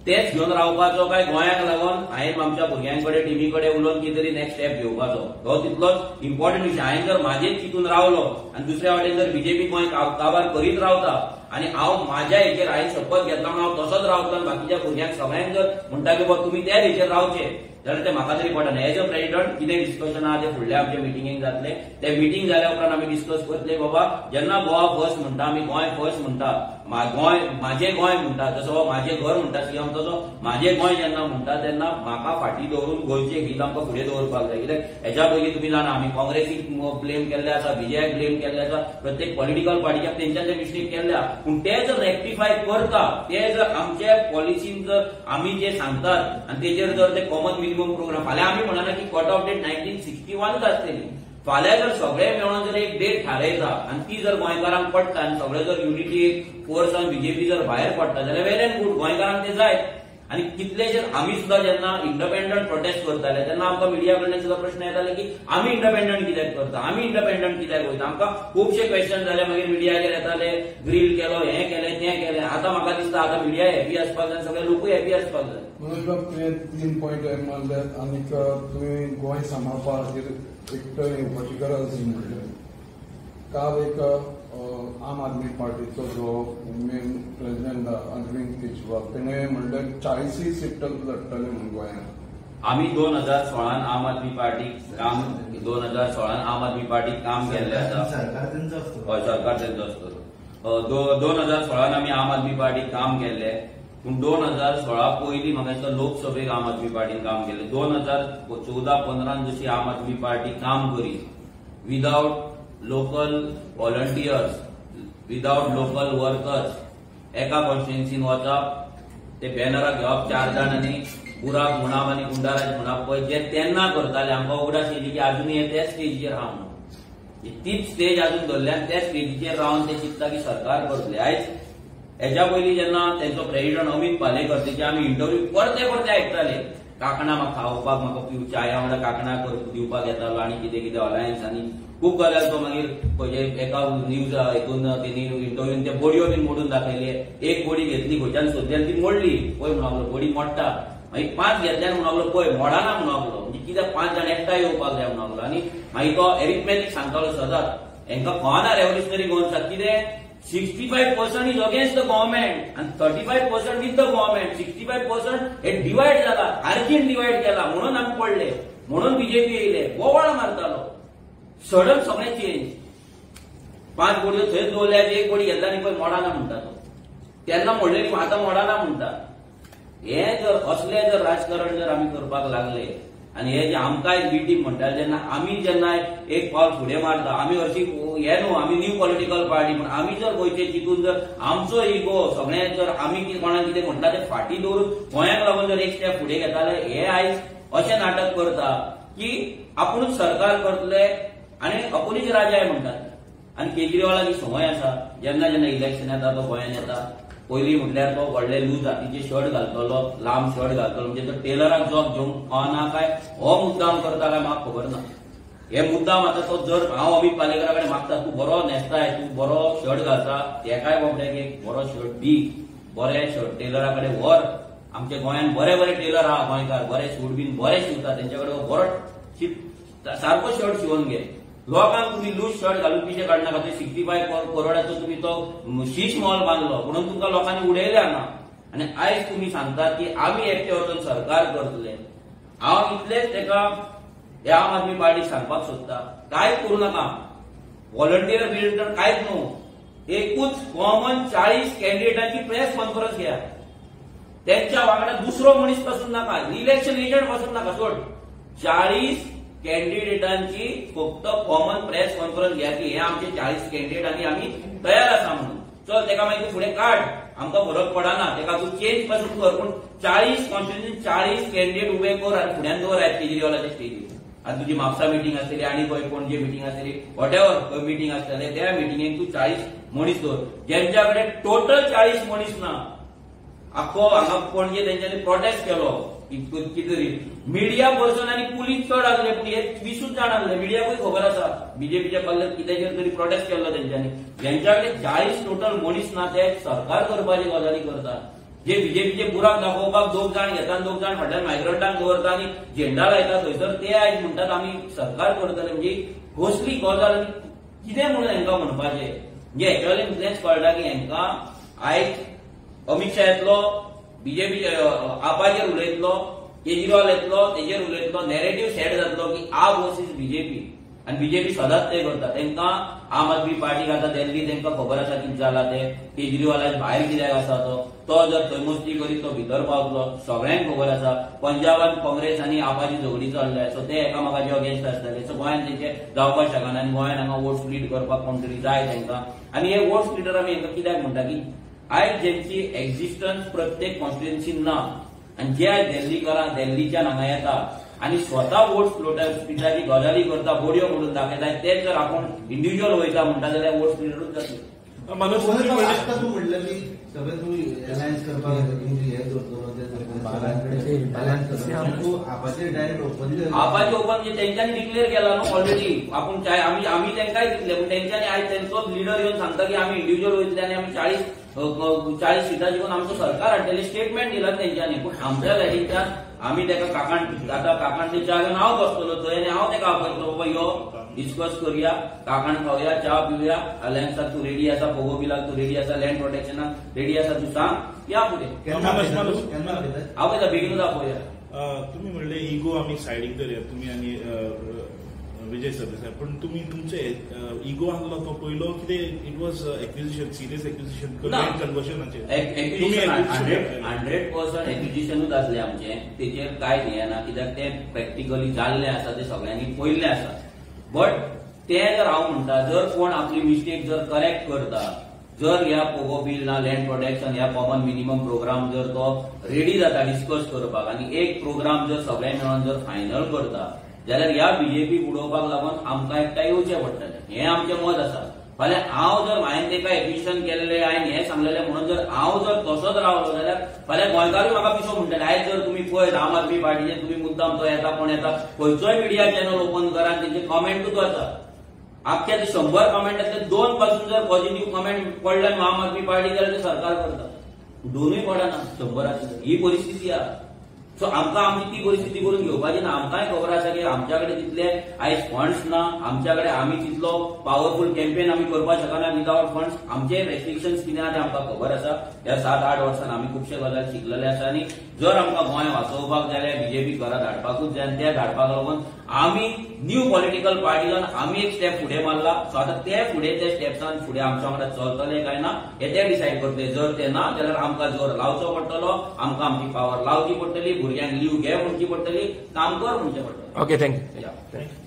तेच घेवन रावपाचो काय गोंयाक लागून हांवें आमच्या भुरग्यां कडेन, टिमी कडेन उलोवन कितें तरी नेक्स्ट स्टेप घेवपाचो, हो तितलोच इम्पॉर्टंट विशय. हांवें जर म्हाजेच चिंतून रावलो आनी दुसऱ्या वाटेन जर बीजेपी गोंय काबार करीत रावता आनी हांव म्हाज्या हेचेर हांवें शपथ घेतला म्हणून हांव तसोच रावतलो आनी बाकीच्या भुरग्यांक सगळ्यांक जर म्हणटा की बाबा तुमी त्याच हेचेर रावचे जाल्यार ते म्हाका तरी पडना. एज अ प्रेसिडंट कितें डिस्कशन आहा ते फुडल्या आमच्या मिटिंगेक जातले. ते मिटींग जाल्या उपरांत आमी डिस्कस करतले बाबा जेन्ना गोवा फर्स्ट म्हणटा, आमी गोंय फर्स्ट म्हणटा, गोंय म्हाजें गोंय म्हणटा, जसो म्हाजें घर म्हणटा सीएम तसो म्हाजें गोंय जेन्ना म्हणटा तेन्ना म्हाका फाटीं दवरून गोंयचें हित आमकां फुडें दवरपाक जाय. कित्याक हेच्या पयलीं तुमी जाणा आमी काँग्रेसीक ब्लेम केल्ले आसा, बीजेपीक ब्लेम केल्ले आसा, प्रत्येक पॉलिटिकल पार्टीक तेंच्यान ते मिस्टेक केल्ले आहा. पूण ते जर रेक्टिफाय करता, ते जर आमचे पॉलिसीन जर आमी जे सांगतात आनी तेजेर जर ते कॉमन मिनिमम प्रोग्राम, फाल्यां आमी म्हणना की कट ऑफ डेट 1961 आसतली, फाल्यां जर सगळे मेळून जर एक डेट थारायता आनी ती जर गोंयकारांक पडटा आनी सगळे जर युनिटी फोर्स आनी बीजेपी जर भायर पडटा जाल्यार वेल एंड गूड, गोंयकारांक ते जाय. आनी कितलेशे आमी सुद्दां जेन्ना इंडिपेंडंट प्रोटेस्ट करताले तेन्ना आमकां मिडिया कडल्यान सुद्दां प्रश्न येताले की आमी इंडिपेंडंट कित्याक करता, आमी इंडिपेंडंट कित्याक वयता. आमकां खुबशे क्वेश्चन जाले, मागीर मिडियाचेर येताले, ग्रील केलो, हें केलें, तें केलें. आतां म्हाका दिसता आतां मिडिया हॅपी आसपाक जाय, सगळे लोकूय हॅपी आसपाक जाय. मनोज बाब, तुवें 3 पॉयंट मारले आनीक तुवें गोंय सांबाळपा खातीर एकटो येवपाची गरज म्हणलें. काल एक आम आदमी पार्टीचो जो मेन प्रेसिडेंट अरविंद केजरीवाल तेणें म्हणलें 40 सीट लडटले म्हणून गोंयांत. आमी 2016 आम आदमी पार्टीक काम 2016 आम आदमी पार्टीक काम केल्लें आसा. सरकार तेंचो आसतलो, हय सरकार तेंचो आसतलो. 2016 आमी आम आदमी पार्टीक काम केल्लें. पूण 2016 पयलीं म्हाका दिसता लोकसभेक आम आदमी पार्टीन काम केलें. 2014-15 जशी आम आदमी पार्टी काम करी without local volunteers, without local workers, एका कॉन्स्टिट्युएन्सीन वचप, ते बॅनराक घेवप 4 जाण आनी बुराक म्हणप आनी गुंडाराज म्हणप, पळय जे तेन्ना करताले आमकां उगडास येयली की आजूनय हे तेच स्टेजीचेर आहा म्हणून. तीच स्टेज आजून धरल्या आनी त्याच स्टेजीचेर रावन ते चिंतता की सरकार करतले. आयज हेच्या पयलीं जेन्ना तेंचो प्रेसिडंट अमीत पालेकर तेचे आमी इंटरव्यू परते परते आयकताले, कांकणां म्हाका खावपाक, म्हाका चाया वांगडा कांकणां दिवपाक येतालो आनी कितें कितें अलायन्स आनी खूब गजाल. तो मागीर खंयचे एका न्यूज हितून तेणी इंटरव्यून ते बडयो बीन मोडून दाखयले. एक बडी घेतली खंयच्यान सोदली आनी ती मोडली, पळय म्हणून लागलो बडी मोडटा. मागीर 5 घेतल्यान म्हणून लागलो पळय मोडना म्हणून लागलो, म्हणजे कित्याक 5 जाण एकठांय येवपाक जाय म्हणून लागलो. आनी मागीर तो एरिथमॅटीक सांगतालो सदांच, हेंकां कळना रेव्होल्युशनरी गोवन्साक कितें 65% is against the government and 35% with the government. 65% हे डिवायड जाला, आर्जीन डिवायड केला म्हणून आमी पडले, म्हणून बीजेपी येयले. बोवाळ मारतालो. सडन सगळें चेंज. 5 बोडयो थंयच दवरल्या, एक बोडी घेतला आनी पळय मोडाना म्हणटा तो, तेन्ना मोडलेली आतां मोडाना म्हणटा. हे जर असले जर राजकारण जर आमी करपाक लागले आनी हे जे आमकां एक मिटींग म्हणटा जेन्ना आमी जेन्ना एक पावल फुडें मारता, आमी हरशी हे न्हू, आमी न्यू पॉलिटिकल पार्टी, पूण आमी जर गोंयचे चिंतून जर आमचो इगो सगळें जर आमी कोणाक कितें म्हणटा ते फाटीं दवरून गोंयांक लागून जर एक स्टेप फुडें घेताले, हे आयज अशें नाटक करता की आपुणूच सरकार करतले आनी आपुणूच राजाय म्हणटात. आनी केजरीवालाक ही संवय आसा, जेन्ना जेन्ना इलेक्शन येता तो गोंयांत येता, पयलीं म्हटल्यार तो व्हडले लूज हातीचे शर्ट घालतलो, लांब शर्ट घालतलो, म्हणजे तो टेलराक जॉब घेवंक ना काय हो मुद्दाम करता काय म्हाका खबर ना. हे मुद्दाम आतां तो जर हांव अमित पालेकरा कडेन मागता, तूं बरो न्हेसताय, तूं बरो शर्ट घालता, तेकाय बाबड्याक एक बरो शर्ट दी, बरे शर्ट टेलरा कडेन व्हर. आमच्या गोंयांत बरे बरे टेलर आहा, गोंयकार बरे सूट बीन बरे शिंवता, तेंच्या कडेन बरो सारको शर्ट शिंवून घे. लोकांक तुम्ही लूज शर्ट घालून पिशे काडनाका. थंय 65 करोडाचो तुम्ही तो शीश मॉल बांदलो म्हणून तुमकां लोकांनी उडयले हांगा. आनी आयज तुमी सांगतात की आमी एकटे वचून सरकार करतले. हांव इतलेच तेका ह्या आम आदमी पार्टीक सांगपाक सोदता, कांयच करूं नाका, व्हॉलंटियर बिलंटियर कांयच न्हू, एकूच कॉमन 40 कॅन्डिडेटांची प्रेस कॉन्फरन्स घेया, तेंच्या वांगडा दुसरो मनीस पासून नाका, इलेक्शन एजंट पासून नाका, सोड, 40 कॅन्डिडेटांची फक्त कॉमन प्रेस कॉन्फरन्स घ्या की हे आमचे 40 कॅन्डिडेट आनी आमी तयार आसा म्हणून. चल तेका मागीर तूं फुडें काड, आमकां फरक पडना, तेका तूं चेंज पासून कर, पूण 40 कॉन्स्टिट्युएन्सी 40 कॅन्डिडेट उबे कर आनी फुड्यान दवर आयज केजरीवालाच्या स्टेजीर. आनी तुजी म्हापसा मिटींग आसतली आनी खंय पणजे मिटींग आसतली, what ever खंय मिटींग आसतले, त्या मिटिंगेक तूं 40 मनीस दवर. जेंच्या कडेन टोटल 40 मनीस ना, आख्खो हांगा पणजे तेंच्यांनी प्रोटेस्ट केलो कितें तरी मिडिया पर्सन आनी पुलीस चड आसले, पूण हे 20 जाण आसले, मिडियाकूय खबर आसा बीजेपीच्या कल्ल्यात कित्याचेर तरी प्रोटेस्ट केल्लो तेंच्यांनी. जेंच्या कडेन 40 टोटल मनीस ना ते सरकार करपाची गजाली करतात. जे बीजेपीचे बुराक दाखोवपाक 2 जाण घेता, 2 जाण फाटल्यान मायग्रंटांक दवरता आनी झेंडा लायता थंयसर, ते आयज म्हणटात आमी सरकार करतले. म्हणजे कसली गजाल आनी कितें म्हणून हेंकां म्हणपाचें. म्हणजे हेच्या इतलेंच कळटा की हेंकां आयज अमित शाह येतलो, बीजेपी आपाचेर उलयतलो, केजरीवाल येतलो तेजेर उलयतलो, नॅरेटिव्ह सेट जातलो की आप वर्सीस बीजेपी. आनी बीजेपी सदांच ते करता. तेंकां आम आदमी पार्टीक आतां दिल्ली तेंकां खबर आसा कितें जालां तें, केजरीवाल आयज भायर कित्याक आसा तो, तो जर थंय मस्ती करीत तो भितर पावतलो, सगळ्यांक खबर आसा. पंजाबान काँग्रेस आनी आपाची झगडी चल्ल्या, सो ते एकामेकाचे अगेन्स्ट आसतले, सो गोंयांत तेंचे जावपाक शकना आनी गोंयांत हांगा वोट स्प्लीट करपाक कोण तरी जाय तेंकां. आनी हे वोट स्प्लिटर आमी हेंकां कित्याक म्हणटा की आयज जेंची एक्झिस्टन्स प्रत्येक कॉन्स्टिट्युएन्सीन ना आनी जे आयज दिल्लीकारां दिल्लीच्यान हांगा येता आनी स्वता वोट स्प्लिटाची गजाली करता, बोडयो म्हणून दाखयता, ते जर आपूण इंडिव्हिज्युअल वयता म्हणटा जाल्यार वोट स्प्लिटरूच जातले. तूं म्हणलें की सगळे तूं अलायन्स करपाक आपाचे ओपन म्हणजे तेंच्यांनी डिक्लेअर केला न्हू ऑलरेडी, आपूण आमी तेंकांय दितले, पूण तेंच्यांनी आयज तेंचोच लिडर येवन सांगता की आमी इंडिव्हिज्युअल वयतले आनी आमी 40 सिटां जिखून आमचो सरकार हाडटले, स्टेटमेंट दिला तेंच्यांनी. पूण आमच्या सायडीच्यान आमी तेका काकाण आतां काकांचे च्या घेवन हांव बसतलो थंय आनी हांव तेका आपयतलो, बाबा यो डिस्कस करुया, काकाण खावया, च्या पिवया, अलायन्साक तूं रेडी आसा, पोगो बिलाक तूं रेडी आसा, लँड प्रोटेक्शनाक रेडी आसा, तूं सांग, या फुडें आपयता, बेगीनूच आपोवया. तुमी म्हणले इगो आमी सायडीक धरया, तुमी आनी विजय सरदेसाय, पण तुमी तुमचे इगो आहलो तो पयलो कितें it was acquisition, serious acquisition, कन्वर्शनाचेर 100% एक्विजिशनूच आसलें आमचें, तेचेर कांय हें ना, कित्याक तें प्रॅक्टिकली जाल्लें आसा, तें सगळ्यांनी पळयल्लें आसा. बट तें जर हांव म्हणटा, जर कोण आपली मिस्टेक जर करेक्ट करता, जर ह्या पोगो बील ना लँड प्रोटेक्शन ह्या कॉमन मिनिमम प्रोग्राम जर तो रेडी जाता डिस्कस करपाक आनी एक प्रोग्राम जर सगळे मेळोन जर फायनल करता जाल्यार ह्या बीजेपी उडोवपाक लागून आमकां एकठांय येवचें पडटलें, हें आमचें मत आसा. फाल्यां हांव जर हांवें तेका एक्विजिशन केल्लें, हांवें हें सांगलेलें म्हणून जर हांव जर तसोच रावलो जाल्यार फाल्यां गोंयकारूय म्हाका पिसो म्हणटले. आयज जर तुमी पळयत आम आदमी पार्टीचे तुमी मुद्दाम तो येता कोण येता, खंयचोय मिडिया चॅनल ओपन करा आनी तेंचे कॉमेंटूच वता, आख्ख्या ते 100 कॉमेंटांतले 2 पासून जर पॉझिटिव्ह कॉमेंट पडले आम आदमी पार्टी जाल्यार ते सरकार करता, 2 पडना 100 ही परिस्थिती आसा. सो आमकां आमची ती परिस्थिती करून घेवपाची ना. आमकांय खबर आसा की आमच्या कडेन तितले आयज फंड्स ना, आमच्या कडेन आमी तितलो पावरफूल कॅम्पेन आमी करपाक शकना विदावट फंड्स. आमचे रेस्ट्रिक्शन्स कितें आहा ते आमकां खबर आसा. ह्या 7-8 वर्सांत आमी खुबशे गजाल शिकलेले आसा आनी जर आमकां गोंय वाचोवपाक जाल्यार बीजेपी घरा धाडपाकूच जाय आनी त्या धाडपाक लागून आमी न्यू पॉलिटिकल पार्टी जावन आमी एक स्टेप फुडें मारला. सो आतां ते फुडें ते स्टेप्सान फुडें आमच्या वांगडा चलतले काय ना हे ते डिसायड करतले. जर ते ना जाल्यार आमकां जोर लावचो पडटलो, आमकां आमची पावर लावची पडटली, भुरग्यांक लीव घे म्हणची पडटली, काम कर म्हणचें पडटलें. Okay, thank you.